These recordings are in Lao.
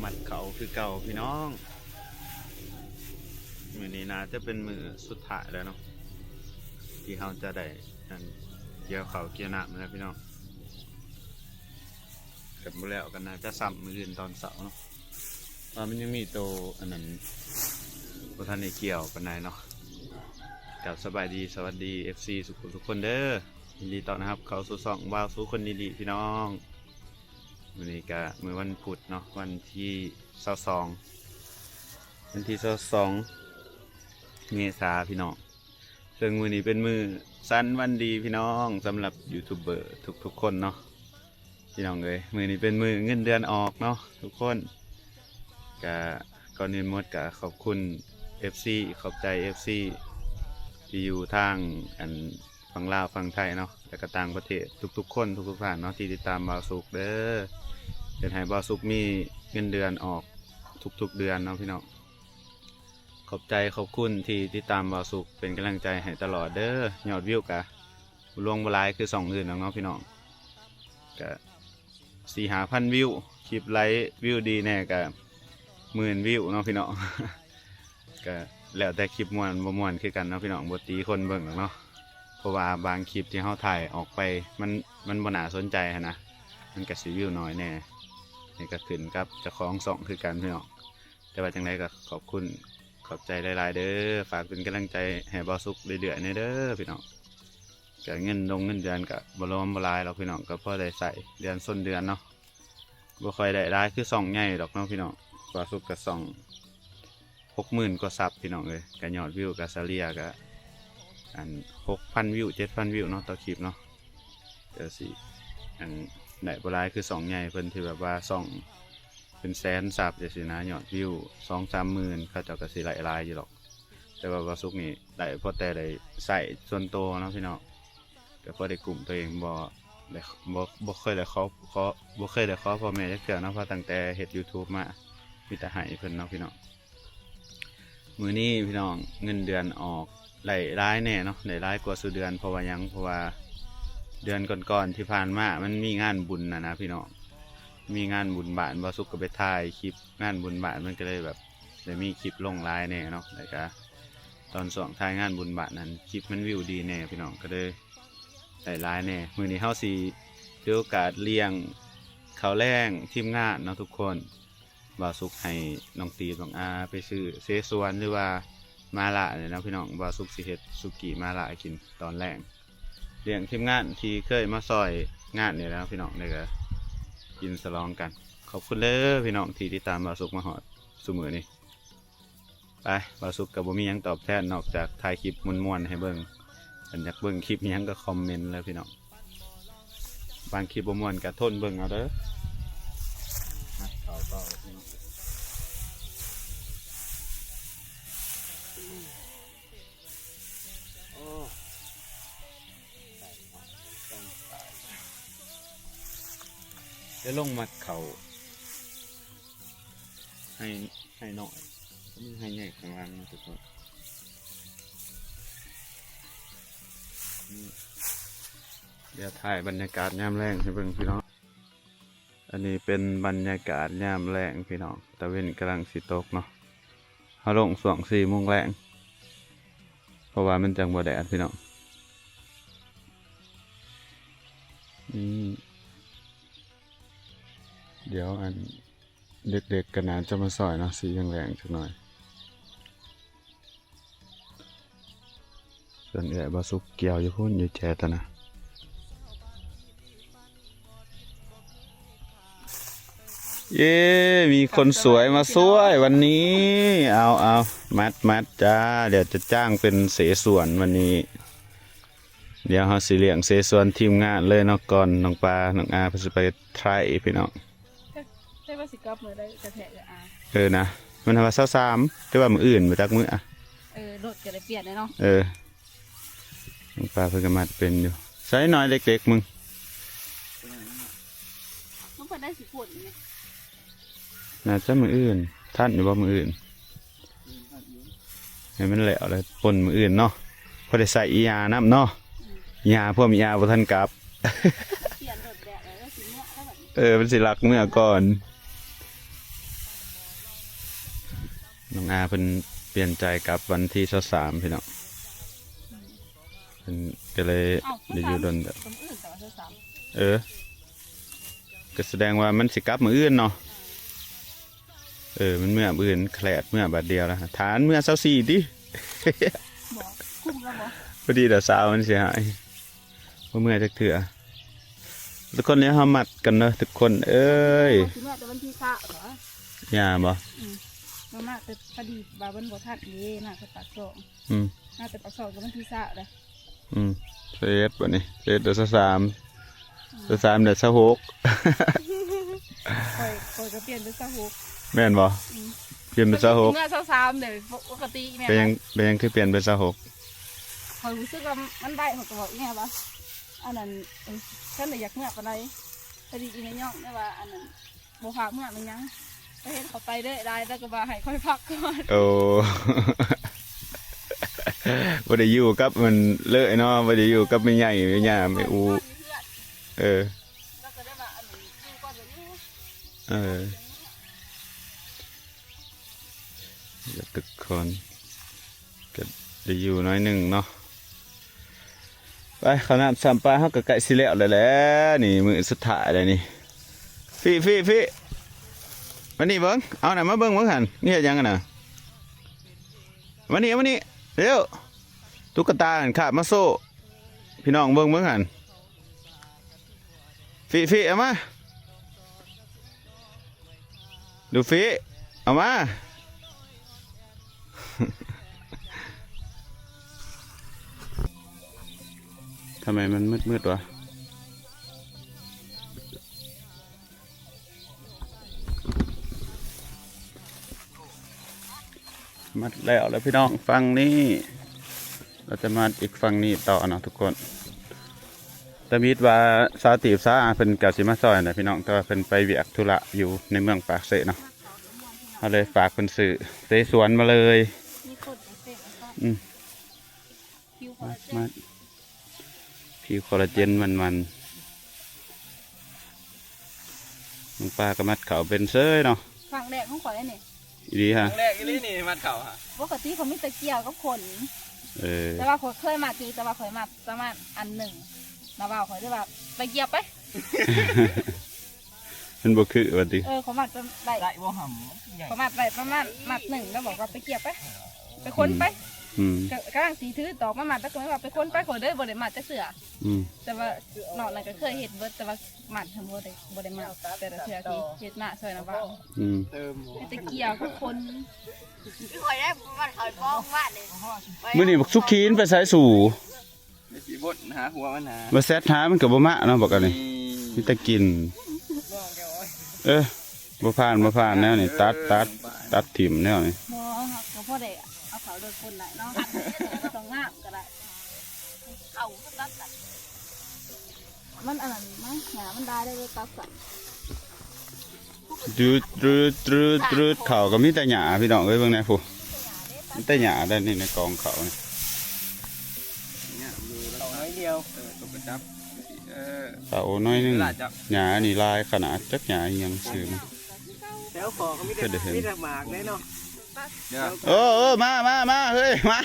ມັດເຂົ້າຄືເກົ່າພີ່ນ້ອງ. ມື້ນີ້ໜ້າຈະເປັນມື້ສຸດທ້າຍແລ້ວເນາະ ທີ່ເຮົາຈະໄດ້ອັນກ່ຽວເຂົ້າກ່ຽວນ້ຳແລ້ວພີ່ນ້ອງ. ຄັນບໍ່ແລ້ວກໍໜ້າຈະຊ້ຳມື້ອື່ນຕອນເຊົ້າເນາະ ເພາະວ່າມັນຍັງມີໂຕອັນນັ້ນບໍ່ທັນໄດ້ກ່ຽວປານໃດເນາະ. ກັບສະບາຍດີ ສະຫວັດດີ ເອັຟຊີ ທຸກຄົນເດີ. ຍິນດີຕ້ອນຮັບເຂົ້າສູ່ຊ່ອງບ່າວສຸກຄົນດີໆ ພີ່ນ້ອງ. ມື້ນີ້ກະມື້ວັນພຸດເນາະ ວັນທີຊາວສອງ ວັນທີຊາວສອງເມສາພີ່ນ້ອງ. ເຊິ່ງມື້ນີ້ເປັນມື້ສັນວັນດີພີ່ນ້ອງ ສຳລັບຢູທູບເບີທຸກໆຄົນເນາະ. ພີ່ນ້ອງເອີຍ ມື້ນີ້ເປັນມື້ເງິນເດືອນອອກເນາະທຸກຄົນ. ກະກ່ອນອື່ນໝົດກະຂອບຄຸນເອັຟຊີ ຂອບໃຈເອັຟຊີ ທີ່ຢູ່ທາງອັນຝັ່ງລາວຝັ່ງໄທເນາະ ແລະກະຕ່າງປະເທດທຸກໆຄົນທຸກໆທ່ານເນາະ ທີ່ຕິດຕາມບ່າວສຸກເດີ. ເຮັດໃຫ້ບ່າວສຸກມີເງິນເດືອນອອກທຸກໆເດືອນເນາະພີ່ນ້ອງ. ຂອບໃຈຂອບຄຸນທີ່ຕິດຕາມບ່າວສຸກ ເປັນກຳລັງໃຈໃຫ້ຕະຫຼອດເດີ. ຍອດວິວກະ ລວງບໍ່ຫຼາຍຄືຊ່ອງອື່ນດອກເນາະພີ່ນ້ອງ ກະສີ່ຫ້າພັນວິວ. ຄລິບໄລວິວດີແດ່ກະໝື່ນວິວເນາະພີ່ນ້ອງ. ກະແລ້ວແຕ່ຄລິບມ່ວນບໍ່ມ່ວນຄືກັນເນາະພີ່ນ້ອງ ບໍ່ຕີຄົນເບິ່ງດອກເນາະ. ເພາະວ່າບາງຄລິບທີ່ເຮົາຖ່າຍອອກໄປ ມັນ ມັນບໍ່ໜ້າສົນໃຈຫັ້ນນະ ມັນກະຊິວິວໜ້ອຍແດ່. ນີ້ກະຂຶ້ນກັບເຈົ້າຂອງຊ່ອງຄືກັນພີ່ນ້ອງ. ແຕ່ວ່າຈັ່ງໃດກໍຂອບຄຸນ ຂອບໃຈຫຼາຍໆເດີ. ຝາກເປັນກຳລັງໃຈໃຫ້ບ່າວສຸກເລື້ອຍໆແດ່ເດີພີ່ນ້ອງ. ກະເງິນດົງເງິນເດືອນກະບໍ່ຫຼວມບໍ່ຫຼາຍດອກພີ່ນ້ອງ ກໍພໍໄດ້ໃຊ້ເດືອນຊົນເດືອນເນາະ. ບໍ່ຄ່ອຍໄດ້ຫຼາຍຄືຊ່ອງໃຫຍ່ດອກເນາະພີ່ນ້ອງ. ບ່າວສຸກກະຊ່ອງຫົກໝື່ນກວ່າຊັບພີ່ນ້ອງເອີຍ ກະຍອດວິວກະສະເລ່ຍກະອັນຫົກພັນວິວ ເຈັດພັນວິວເນາະ ຕໍ່ຄລິບເນາະ. ກະຊິອັນໄດ້ບໍ່ຫຼາຍຄືຊ່ອງໃຫຍ່ເພິ່ນ ທີ່ແບບວ່າຊ່ອງ ເປັນແສນຊັບຈັ່ງຊີ້ນະ ຍອດວິວສອງສາມໝື່ນ ເຂົາເຈົ້າກໍຊິໄດ້ຫຼາຍຢູ່ດອກ. ແຕ່ວ່າບ່າວສຸກນີ້ໄດ້ພໍແຕ່ໄດ້ໃຊ້ສ່ວນໂຕເນາະພີ່ນ້ອງ ກໍພໍໄດ້ກຸ້ມຕົວເອງ. ບໍ່ໄດ້ ບໍ່ ບໍ່ເຄີຍໄດ້ຂໍ ຂໍ ບໍ່ເຄີຍໄດ້ຂໍພໍ່ແມ່ຈັກເທື່ອເນາະ ເພາະຕັ້ງແຕ່ເຮັດຢູທູບມາ ມີແຕ່ໃຫ້ເພິ່ນເນາະພີ່ນ້ອງ. ມື້ນີ້ພີ່ນ້ອງ ເງິນເດືອນອອກ ໄດ້ຫຼາຍແດ່ເນາະ ໄດ້ຫຼາຍກວ່າສູ່ເດືອນ. ເພາະວ່າຫຍັງ? ເພາະວ່າເດືອນກ່ອນໆທີ່ຜ່ານມາ ມັນມີງານບຸນນະນະພີ່ນ້ອງ ມີງານບຸນບ້ານ ບ່າວສຸກກໍໄປຖ່າຍຄລິບງານບຸນບ້ານ ມັນກໍເລີຍແບບໄດ້ມີຄລິບລົງຫຼາຍແດ່ເນາະ. ແລ້ວກະຕອນຊ່ວງຖ່າຍງານບຸນບ້ານນັ້ນ ຄລິບມັນວິວດີແດ່ພີ່ນ້ອງ ກໍເລີຍໄດ້ຫຼາຍແດ່. ມື້ນີ້ເຮົາຊິຖືໂອກາດລ້ຽງເຂົ້າແລງທີມງານເນາະທຸກຄົນ. ບ່າວສຸກໃຫ້ນ້ອງຕີບ ນ້ອງອາໄປຊື້ເສສວນ ຫຼືວ່າໝາລ່ານີ້ນະພີ່ນ້ອງ. ບ່າວສຸກຊິເຮັດສຸກີ່ໝາລ່າກິນຕອນແລງ ລ້ຽງທີມງານທີ່ເຄີຍມາຊ່ອຍງານນີ້ແຫຼະພີ່ນ້ອງ ແລ້ວກໍກິນສະຫຼອງກັນ. ຂອບຄຸນເດີພີ່ນ້ອງທີ່ຕິດຕາມບ່າວສຸກມາຮອດຊຸມື້ນີ້. ໄປ ບ່າວສຸກກໍບໍ່ມີຫຍັງຕອບແທນ ນອກຈາກຖ່າຍຄລິບມ່ວນໆໃຫ້ເບິ່ງ. ຄັນຢາກເບິ່ງຄລິບຫຍັງກໍຄອມເມັນເລີຍພີ່ນ້ອງ. ບາງຄລິບບໍ່ມ່ວນກໍທົນເບິ່ງເອົາເດີ. ໄດ້ລົງມັດເຂົ້າໃຫ້ ໄຮ່ນ້ອຍ ມີໄຮ່ໃຫຍ່ຂ້າງຫຼັງເນາະທຸກຄົນ. ດຽວຖ່າຍບັນຍາກາດຍາມແລງໃຫ້ເບິ່ງພີ່ນ້ອງ. ອັນນີ້ເປັນບັນຍາກາດຍາມແລງພີ່ນ້ອງ ຕາເວັນກຳລັງຊິຕົກເນາະ. ເຮົາລົງຊ່ວງສີ່ໂມງແລງ ເພາະວ່າມັນຈັ່ງບໍ່ແດດພີ່ນ້ອງ. ອືມ ດຽວອັນ ເດັກໆກໍໜ້າຈະມາຊ່ອຍເນາະ ສີແລງໆຈັກໜ້ອຍ. ສ່ວນເອື້ອຍບ່າວສຸກກ່ຽວຢູ່ພຸ້ນ ຢູ່ແຈຕົວນະ. ເຢ້ ມີຄົນສວຍມາຊ່ວຍວັນນີ້. ເອົາໆ ມັດໆ ຈ້າ ດຽວຈະຈ້າງເປັນເສສວນວັນນີ້. ດຽວເຮົາຊິລ້ຽງເສສວນທີມງານເລີຍເນາະ ກ່ອນນ້ອງປາ ນ້ອງອາເພິ່ນຊິໄປໄທພີ່ນ້ອງ. ແຕ່ ແຕ່ວ່າຊິກັບມື້ໃດກະແທ້ເອື້ອຍອາ. ເອີນະ ມັນວ່າຊາວສາມ ແຕ່ວ່າມື້ອື່ນບໍ່ຈັກມື້ອະ. ເອີ ລົດກະໄດ້ປ່ຽນແລ້ວເນາະ. ເອີ ນ້ອງປາເພິ່ນກະມັດເປັນຢູ່. ໃສ່ນ້ອຍເລັກໆ ມຶງ ມັນເພິ່ນໄດ້ຊິປົນນີ້. ໜ້າຈະມື້ອື່ນ ທັນຢູ່ບໍ່ມື້ອື່ນ? ໃຫ້ມັນແລ້ວແລ້ວປົນມື້ອື່ນເນາະ ພໍໄດ້ໃສ່ອີ່ຍ່ານຳເນາະ. ອີ່ຍ່າ ພວກອີ່ຍ່າບໍ່ທັນກັບ. ປ່ຽນລົດແບບ ເອີ ມັນຊິລັກເມືອກ່ອນ. ນ້ອງອາເພິ່ນປ່ຽນໃຈກັບວັນທີຊາວສາມ ພີ່ນ້ອງ ເພິ່ນກໍເລີຍ ເອົ້າ ໄດ້ຢູ່ດົນແລ້ວ ມື້ອື່ນແຕ່ວ່າຊາວສາມ ເອີ ກໍສະແດງວ່າມັນຊິກັບມື້ອື່ນເນາະ. ເອີ ມັນເມືອມື້ອື່ນ ແຄລດເມືອບາດດຽວລະ ຖ້າອັນເມືອຊາວສີ່ຕິ ບໍ່ ຄຸ້ມລະບໍ່ ພໍດີດາວສາວມັນຊິຫາຍ ບໍ່ເມືອຈັກເທື່ອ. ທຸກຄົນ ດຽວເຮົາມັດກັນເດີທຸກຄົນເອີຍ. ຊິມາແຕ່ວັນທີຊາວເນາະ ຍ່າບໍ່? ອືມ ມາແຕ່ ພໍດີວ່າມັນບໍ່ທັນເດ້ ມາແຕ່ປາກຊ່ອງ ອືມ ມາແຕ່ປາກຊ່ອງກໍວັນທີຊາວເດ້. ອືມ ຊາວເອັດ ບັດນີ້ ຊາວເອັດ ຊາວສາມ ອືມ ຊາວສາມ ແລ້ວ ຊາວຫົກ ຂ້ອຍ ຂ້ອຍກໍປ່ຽນເປັນຊາວຫົກ ແມ່ນບໍ່? ອືມ ປ່ຽນເປັນຊາວຫົກ ເມື່ອຊາວສາມເດ້ ປົກກະຕິແມ່ນ ເປັນຫຍັງ ເປັນຫຍັງຄືປ່ຽນເປັນຊາວຫົກ? ຂ້ອຍຮູ້ສຶກວ່າມັນໄດ້ ຂ້ອຍກໍບອກອີ່ແມ່ວ່າ ອັນນັ້ນ ເອີ ຄັນໄດ້ຢາກເມືອປານໃດ ພໍດີອີ່ແມ່ຍ້ອງໄດ້ວ່າ ອັນນັ້ນ ບໍ່ພາກເມືອແມ່ນຫຍັງ ໄປເຮັດເຂົ້າໄປເດີຫຼາຍ ແລ້ວກໍວ່າໃຫ້ຂ້ອຍພັກກ່ອນ. ໂອ້ ບໍ່ໄດ້ຢູ່ກັບມັນເລີຍເນາະ ບໍ່ໄດ້ຢູ່ກັບແມ່ໃຫຍ່ແມ່ຍ່າແມ່ອູ່ ເອີ ແລ້ວກໍໄດ້ວ່າ ອັນນີ້ ຢູ່ກ່ອນກໍຢູ່ ເອີ ແລ້ວທຸກຄົນ ກໍໄດ້ຢູ່ໜ້ອຍໜຶ່ງເນາະ. ໄປ ເຂົ້ານ້ຳຊຳປາ ເຮົາກໍໃກ້ຊິແລ້ວແລ້ວແຫຼະ ນີ້ມື້ສຸດທ້າຍແລ້ວນີ້. ຟີ ຟີ ຟີ ມານີ້ເບິ່ງ ເອົານະ ມາເບິ່ງເບິ່ງຫັ້ນ ມີເຮັດຫຍັງຫັ້ນນະ? ມານີ້ ມານີ້ ເລັວ ຕຸກກະຕາຫັ້ນ ຄາບມາໂຊ ພີ່ນ້ອງເບິ່ງເບິ່ງຫັ້ນ. ຟີ ຟີ ເອົາມາ ດູຟີ ເອົາມາ. ທຳໄມມັນມືດໆວະ? ມັດແລ້ວແລ້ວພີ່ນ້ອງ ຝັ່ງນີ້ ລາວຈະມາອີກຝັ່ງນີ້ຕໍ່ເນາະທຸກຄົນ. ຕາມິດວ່າສາວຕີບສາວອາເພິ່ນກໍຊິມາຊ່ອຍນະພີ່ນ້ອງ ແຕ່ວ່າເພິ່ນໄປວຽກທຸລະຢູ່ໃນເມືອງປາກເຊເນາະ ເຮົາເລີຍຝາກເພິ່ນຊື້ເສສວນມາເລີຍ. ມີຄົນເສສວນ ອືມ ຜິວຄອລລາເຈນ ມັດໆ ຜິວຄອລລາເຈນມັນໆ. ນ້ອງປາກໍມັດເຂົ້າເປັນເສີຍເນາະ ຄັ້ງແລກຂອງຂ້ອຍນີ້ ອີ່ຫຼີຫະ ຄັ້ງແລກອີ່ຫຼີນີ້ມັດເຂົ້າຫະ. ປົກກະຕິຂ້ອຍມີແຕ່ກ່ຽວກັບຂົນ ເອີ ແຕ່ວ່າຂ້ອຍເຄີຍມັດຢູ່ ແຕ່ວ່າຂ້ອຍມັດປະມານອັນໜຶ່ງ ລະເວົ້າຂ້ອຍເລີຍວ່າ ໄປກ່ຽວໄປ ມັນບໍ່ຄືວ່າຕິ ເອີ ຂ້ອຍມັດໄດ້ ໄດ້ບໍ່ຫຳ ຂ້ອຍມັດໄດ້ປະມານມັດໜຶ່ງ ລະບອກວ່າ ໄປກ່ຽວໄປ ໄປຂົນໄປ ອືມ ກະ ກຳລັງຊິຖືຕອກມາມັດ ລະກໍວ່າ ໄປຂົນໄປ ຂ້ອຍເລີຍບໍ່ໄດ້ມັດຈັກເທື່ອ ອືມ ແຕ່ວ່ານອກນັ້ນກໍເຄີຍເຮັດເບິດ ແຕ່ວ່າມັດຫັ້ນບໍ່ໄດ້ ບໍ່ໄດ້ມັດ ແຕ່ລະເທື່ອທີ່ເຮັດນາຊ່ອຍນະບ່າວ ອືມ ເຮັດແຕ່ກ່ຽວກັບຂົນ. ຄືຂ້ອຍໄດ້ມັດເຂົ້າປອງວາດນີ້ ມື້ນີ້ບັກສຸຂີນໄປໃສສູ ໄປຊິບົດຫາຫົວມັນຫາ ມາແຊັດຫາມັນກໍບໍ່ມາເນາະ ບັກອັນນີ້ ອືມ ມີແຕ່ກິນ ເອີ ບໍ່ຜ່ານ ບໍ່ຜ່ານແນວນີ້ ຕັດ ຕັດ ຕັດຖິ້ມແນວນີ້ ບໍ່ ກໍພໍໄດ້ເອົາເຂົ້າລົດຄົນໄດ້ເນາະ ຕ້ອງງາມກໍໄດ້ ເຂົ້າກໍຕັດ ມັນອັນນັ້ນ ມັນຫຍ້າມັນຫຼາຍ ໄດ້ຕັດສັ້ນ ຕຣືດ ຕຣືດ ຕຣືດ ຕຣືດ ເຂົ້າກໍມີແຕ່ຫຍ້າ ພີ່ນ້ອງເອີຍ ເບິ່ງແດ່ພຸ້ນ ມີແຕ່ຫຍ້າໄດ໋ນີ້ ໃນກອງເຂົ້ານີ້ ເຂົ້າໜ້ອຍດຽວ ເອີ ຕົກກະຈັບ ເອີ ເຂົ້າໜ້ອຍໜຶ່ງ ຫຍ້າອັນນີ້ຫຼາຍຂະໜາດ ຈັກຫຍ້າອີ່ຫຍັງຊື່ມັນ ແຖວຂໍກໍມີແຕ່ ມີແຕ່ໝາກເດ້ເນາະ. ເອີ ເອີ ມາ ມາ ມາ ເຮີ້ຍ ມາ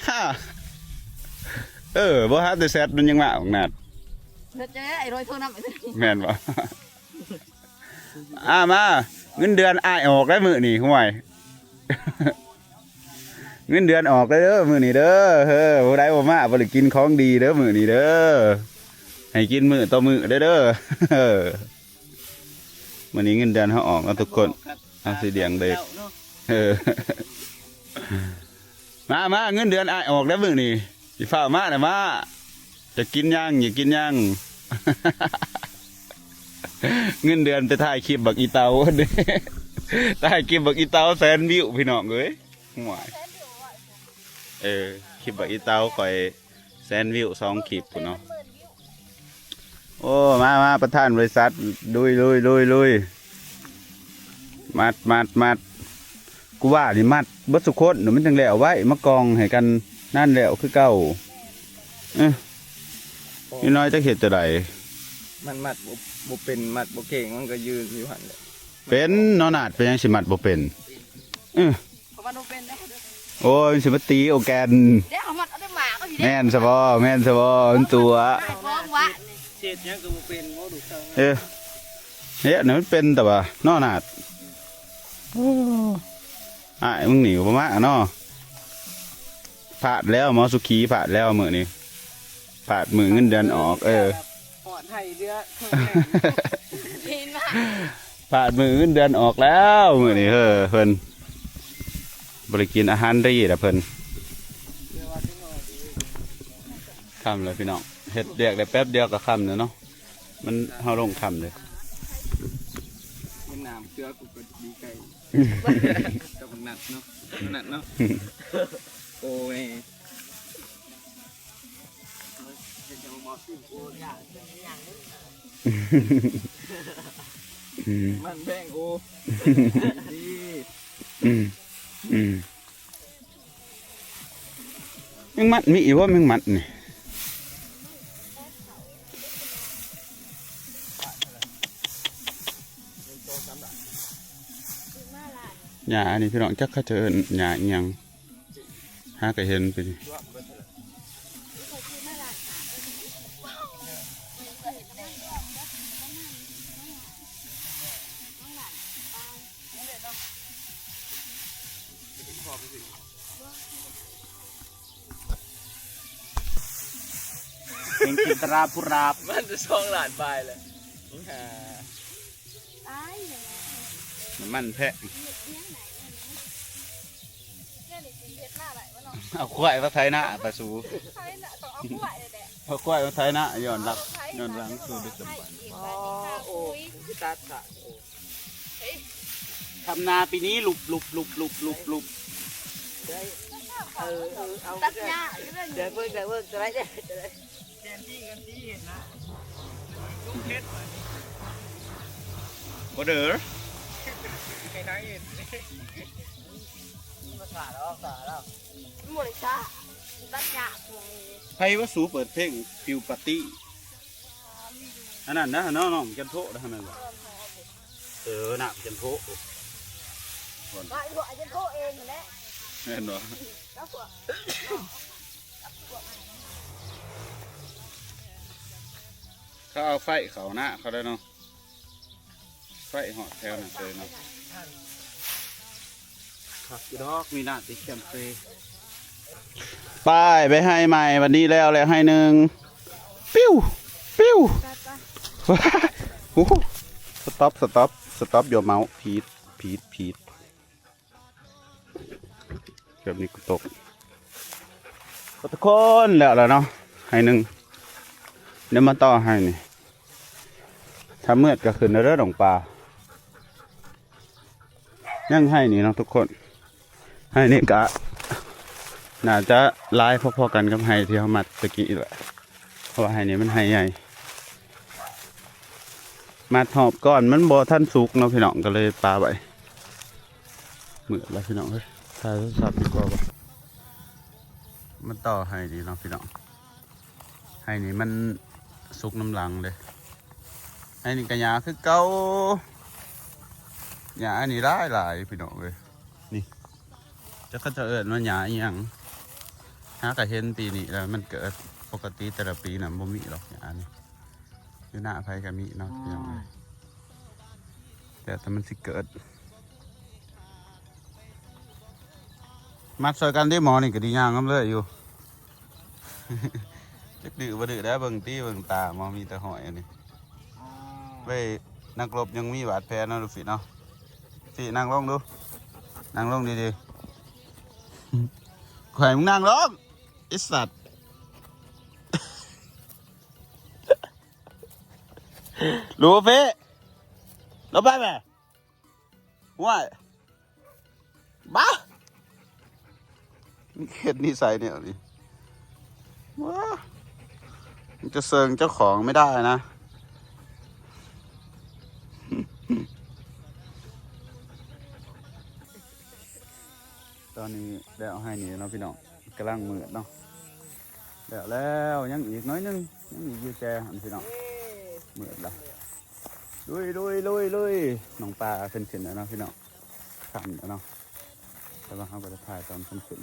ເອີ ບໍ່ຫາແຕ່ແຊັດ ມັນຍັງມາບັກໜາດ ເຮັດຈັ່ງໃດ ໄອ້ລອຍໂທນຳ ແມ່ນບໍ່? ອາ ມາ ເງິນເດືອນອ້າຍອອກໄດ້ມື້ນີ້ ຫ້ວຍ ເງິນເດືອນອອກໄດ້ເດີມື້ນີ້ເດີ ເອີ ຜູ້ໃດບໍ່ມາບໍ່ໄດ້ກິນຂອງດີເດີມື້ນີ້ເດີ ໃຫ້ກິນມື້ຕໍ່ມື້ເດີ ເດີ. ມື້ນີ້ເງິນເດືອນເຮົາອອກເນາະທຸກຄົນ ເຮົາຊິລ້ຽງເດັກ ເອີ ມາ ມາ ເງິນເດືອນອ້າຍອອກແລ້ວມື້ນີ້ ຊິຟ້າວມານະ ມາ ຈະກິນຍັງ ຈະກິນຍັງ ເງິນເດືອນໄປຖ່າຍຄລິບບັກອີເຕົາ ຖ່າຍຄລິບບັກອີເຕົາແສນວິວ ພີ່ນ້ອງເອີຍ ຫ້ວຍ ເອີ ຄລິບບັກອີເຕົາຂ້ອຍ ແສນວິວສອງຄລິບພຸ້ນເນາະ ໂອ້ ມາ ມາ ປະທານບໍລິສັດ ລຸຍ ລຸຍ ລຸຍ ລຸຍ ມັດ ມັດ ມັດ ກູວ່ານີ້ມັດເບິດສຸຄົນ ມັນຈັ່ງແລ້ວໄວ ມາກ່ອງໃຫ້ກັນ ນັ້ນແລ້ວຄືເກົ່າ ເອີ ນ້ອຍໆ ຈັກເຮັດຈັ່ງໃດ ມັນມັດບໍ່ ບໍ່ເປັນ ມັດບໍ່ເກັ່ງ ມັນກໍຢືນຢູ່ຫັ້ນແຫຼະ ເປັນເນາະ ນາດ ເປັນຫຍັງຊິມັດບໍ່ເປັນ ເອີ ເພາະມັນບໍ່ເປັນເດ້ ໂອ້ຍ ມັນຊິມາຕີໂອແກນ ເດ້ ເອົາມັດ ເອົາແຕ່ໝາກເອົາ ແມ່ນຊະບໍ່ ແມ່ນຊະບໍ່ ມັນຕົວະ ອ້າຍຟ້ອງວະ ເຮັດຫຍັງກໍບໍ່ເປັນ ບໍ່ດູກເຂົາ ເອີ ເຮັດໃຫ້ມັນເປັນແຕ່ວ່າເນາະ ນາດ ໂອ້ ອ້າຍມຶງນີ້ບໍ່ມາເນາະ ພາດແລ້ວ ໝໍສຸຂີ ພາດແລ້ວມື້ນີ້ ພາດມື້ເງິນເດືອນອອກ ເອີ ປອດໄຫ້ເດືອນ ເຫັນບໍ່ ພາດມື້ເງິນເດືອນອອກແລ້ວມື້ນີ້ ເອີ ເພິ່ນບໍ່ໄດ້ກິນອາຫານດີແລ້ວເພິ່ນ ຄ່ຳແລ້ວພີ່ນ້ອງ ເຮັດວຽກໄດ້ແປັບດຽວກໍຄ່ຳແລ້ວເນາະ ມັນ ເຮົາລົງຄ່ຳເດ້ ກິນນ້ຳເກືອ ກູກໍດີໃຈ ກັບບັກນັດເນາະ ບັກນັດເນາະ ໂອ້ຍ ມັນແພງ ໂອ້ ອືມ ອືມ ແມງມັດມີອີກບໍ່ ແມງມັດນີ້ ຫຍ້າອັນນີ້ພີ່ນ້ອງ ຈັກເຂົາຈະເອີ້ນຫຍ້າອີ່ຫຍັງ ຫາກໍເຫັນປີນີ້ ເປັນກິນຕະລາຜູ້ລາບ ມັນຈະສອງລ້ານປາຍແລ້ວ ອີ່ຫ່າ ນ້ຳມັນແພະ ເອົາຄວາຍມາໄຖນາປາສູ ເອົາຄວາຍມາໄຖນາ ຍ້ອນຫຼັກ ຍ້ອນຫຼັງສູ່ດຶກດຳບັນ ອໍ ໂອ້ ຄືຕັດສະ ໂອ້ ທຳນາປີນີ້ຫຼຸບໆ ໄດ້ ເອີ ເອີ ເອົາ ຕັດຫຍ້າ ໄດ້ເບິ່ງ ໄດ້ເບິ່ງ ຕົວໃດ ຕົວໃດ ແກນທີ່ກັນທີ່ເຫັນນະ ບໍ່ເດີ ໃຫ້ນາງເຫັນ ມັນບໍ່ໄດ້ຊ້າ ຕັດຫຍ້າພວກນີ້ ໃຜວ່າສູເປີດເພງປິວປາຕີ້ ອັນນັ້ນນະ ນ້ອງ ນ້ອງຈັນໂທນະ ແມ່ນບໍ່? ເອີ ນ້ຳຈັນໂທ ໄປພວກຈັນໂທເອງຫັ້ນແຫຼະ ແມ່ນບໍ່? ເຂົາເອົາໄຟເຂົ້ານາເຂົາໄດ້ເນາະ ໄຟຮອດແຖວນັ້ນເລີຍເນາະ ຄັກຢູ່ດອກ ມີໜ້າຕິດແຄມເຟ ໄປ ໄປໄຮ່ໃໝ່ ບັດນີ້ແລ້ວ ແລ້ວໄຮ່ໜຶ່ງ ປິວ ປິວ ໂອ້ໂຫ ສະຕັອບ ສະຕັອບ ສະຕັອບ ຢ່າເມົາ ຜິດ ຜິດ ຜິດ ແບບນີ້ກໍຕົກ ກໍທຸກຄົນແລ້ວລະເນາະ ໄຮ່ໜຶ່ງ ດຽວມາຕໍ່ໄຮ່ນີ້ ຖ້າມືດກໍຂຶ້ນເດີ ດອກປາ ຍັງໄຮ່ນີ້ເນາະທຸກຄົນ ໄຮ່ນີ້ກະໜ້າຈະຫຼາຍພໍໆກັນກັບໄຮ່ທີ່ເຮົາມັດຕະກີ້ແຫຼະ ເພາະວ່າໄຮ່ນີ້ມັນໄຮ່ໃຫຍ່ ມັດຮອບກ່ອນມັນບໍ່ທັນສຸກເນາະພີ່ນ້ອງ ກໍເລີຍປະໄວ້ ມືດແລ້ວພີ່ນ້ອງເອີຍ ຖ່າຍໂທລະສັບດີກວ່າບໍ່ ມາຕໍ່ໄຮ່ນີ້ເນາະພີ່ນ້ອງ ໄຮ່ນີ້ມັນສຸກນຳຫຼັງເດ້ ໄຮ່ນີ້ກະຫຍ້າຄືເກົ່າ ຫຍ້າອັນນີ້ຫຼາຍໆ ພີ່ນ້ອງເອີຍ ນີ້ ຈັກເຂົາເຈົ້າເອີ້ນວ່າຫຍ້າອີ່ຫຍັງ ຫາກະເຫັນປີນີ້ແລ້ວມັນເກີດ ປົກກະຕິແຕ່ລະປີນະບໍ່ມີດອກຫຍ້ານີ້ ຢູ່ໜ້າໃຜກະມີເນາະ ພີ່ນ້ອງເອີຍ ແຕ່ ແຕ່ມັນຊິເກີດ ມັດຊ່ອຍກັນເດ້ ໝໍນີ້ກະດີຍ່າງນຳເລີຍຢູ່ ຈັກດື້ບໍ່ດື້ແລ້ວ ເບິ່ງຕີເບິ່ງຕາ ໝໍມີແຕ່ຫ້ອຍອັນນີ້ ເວີຍ ນັກລົບຍັງມີບາດແຜເນາະ ລູກສິດເນາະ ສິ ນັ່ງລົງດູ ນັ່ງລົງດີໆ ຂ້ອຍໃຫ້ມຶງນັ່ງລົງ ໄອ້ສັດ ລູກເຟ ລົງໄປແມ່ ຫ້ວຍ ບ້າ ເຮັດນິໄສແນວນີ້ ວ້າ ມັນຈະເຊິ່ງເຈົ້າຂອງໄມ່ໄດ້ນະ ຕອນນີ້ແລ້ວໄຮ່ນີ້ເນາະພີ່ນ້ອງ ກຳລັງມືດເນາະ ແລ້ວ ແລ້ວ ຍັງອີກໜ້ອຍໜຶ່ງ ຍັງອີກຢູ່ແຈຫັ້ນພີ່ນ້ອງ ມືດລະ ລຸຍ ລຸຍ ລຸຍ ລຸຍ ນ້ອງປາເພິ່ນຂຶ້ນແລ້ວເນາະພີ່ນ້ອງ ຄ່ຳແລ້ວເນາະ ແຕ່ວ່າເຮົາບໍ່ໄດ້ຖ່າຍຕອນເພິ່ນຂຶ້ນ.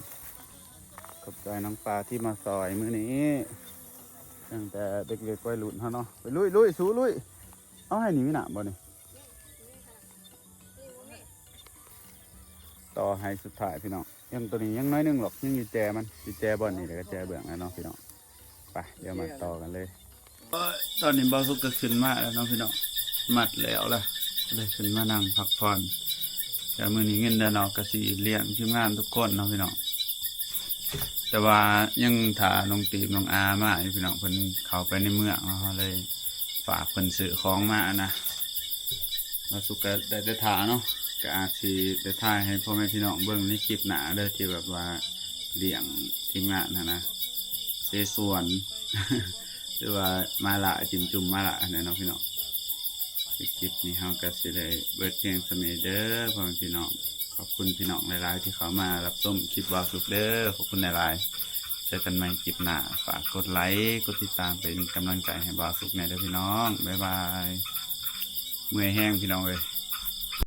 ຂອບໃຈນ້ອງປາທີ່ມາຊ່ອຍມື້ນີ້ ຕັ້ງແຕ່ເດັກໆ ໄວລຸ້ນເຮົາເນາະ. ໄປລຸຍ ລຸຍ ສູ້ລຸຍ. ເອົາ ໃຫ້ນີ້ມີນ້ຳບໍ່ນີ້? ຕໍ່ໄຮ່ສຸດທ້າຍພີ່ນ້ອງ. ຍັງ ໂຕນີ້ຍັງໜ້ອຍໜຶ່ງດອກ ຍັງຢູ່ແຈມັນ ຢູ່ແຈບ່ອນນີ້ ແລ້ວກໍແຈເບື້ອງນັ້ນເນາະພີ່ນ້ອງ. ໄປ ດຽວມາຕໍ່ກັນເລີຍ. ຕອນນີ້ບ່າວສຸກກໍຂຶ້ນມາແລ້ວເນາະພີ່ນ້ອງ ມັດແລ້ວລະ ກໍເລີຍຂຶ້ນມານັ່ງພັກຜ່ອນ. ແຕ່ມື້ນີ້ເງິນເດືອນອອກ ກໍຊິລ້ຽງທີມງານທຸກຄົນເນາະພີ່ນ້ອງ. ແຕ່ວ່າຍັງຖ້ານ້ອງຕີບນ້ອງອາມາຢູ່ພີ່ນ້ອງ ເພິ່ນເຂົ້າໄປໃນເມືອງເນາະ ເຮົາເລີຍຝາກເພິ່ນຊື້ຂອງມານະ. ບ່າວສຸກກໍໄດ້ແຕ່ຖ້າເນາະ ກໍອາດຊິໄດ້ຖ່າຍໃຫ້ພໍ່ແມ່ພີ່ນ້ອງເບິ່ງໃນຄລິບໜ້າເດີ ທີ່ແບບວ່າລ້ຽງທີມງານຫັ້ນນະ ເສສວນ ຫຼືວ່າໝາລ່າ ຈິ້ມຈຸ້ມໝາລ່າຫັ້ນແຫຼະເນາະພີ່ນ້ອງ. ຄລິບນີ້ເຮົາກໍຊິໄດ້ເບິດພຽງສ່ຳນີ້ເດີພໍ່ແມ່ພີ່ນ້ອງ. ຂອບຄຸນພີ່ນ້ອງຫຼາຍໆ ທີ່ເຂົ້າມາຮັບຊົມຄລິບບ່າວສຸກເດີ ຂອບຄຸນຫຼາຍໆ. ເຈີກັນໃໝ່ຄລິບໜ້າ ຝາກກົດໄລ ກົດຕິດຕາມເປັນກຳລັງໃຈໃຫ້ບ່າວສຸກແດ່ເດີພີ່ນ້ອງ. ບາຍບາຍ. ເມື່ອຍແຮງພີ່ນ້ອງເອີຍ.